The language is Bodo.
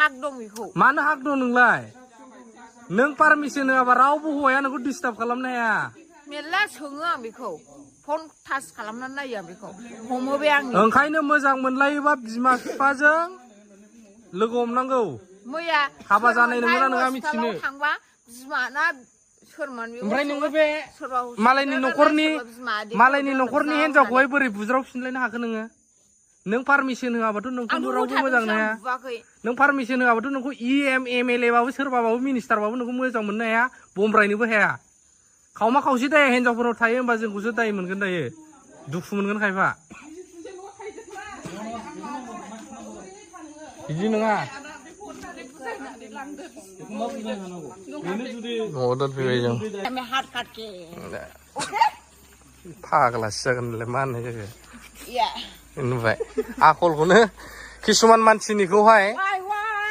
hak dong बेखौ मानो hak dं नोंलाय नों पारमिसन होआबा रावबो हौवाया नोंखौ डिस्टार्ब खालामनो हाया मेरला सोङो आं बेखौ फन टाच खालामनानै नायो आं बेखौ हमोबे आंनि ओंखायनो मोजां मोनलायोबा बिमा बिफाजों लोगो हमनांगौ मैया हाबा जानाय नोंगोना नोङा हस्पिटालाव मिथिनो थांबा बिमाना सोरमोन बेखौ ओमफ्राय नोङो बे सोरबा मालायनि न'खरनि हिनजावखौहाय बोरै बुज्रावफिनलायनो हाखो नोङो नों पारमिसन होआबाथ' नोंखौ रावबो मोजां हाया नों पारमिसन होआबाथ' नोंखौ एमएलए बाबो सोरबाबाबो मिनिस्टारबाबो नोंखौ मोजां मोननो हाया बमब्रायनोबो हाया खावमा खावसे दाया हिनजावफोराव थायो होमबा जोंखौसो दाय मोनगोन दायो दुखु मोनगोन खायफा बिदि नङा न'आव दोनफैबाय जों फाग्लासो जागोनलाय मा होननाय जाखो नुबाय आखलखौनो किसुमान मानसिनिखौहाय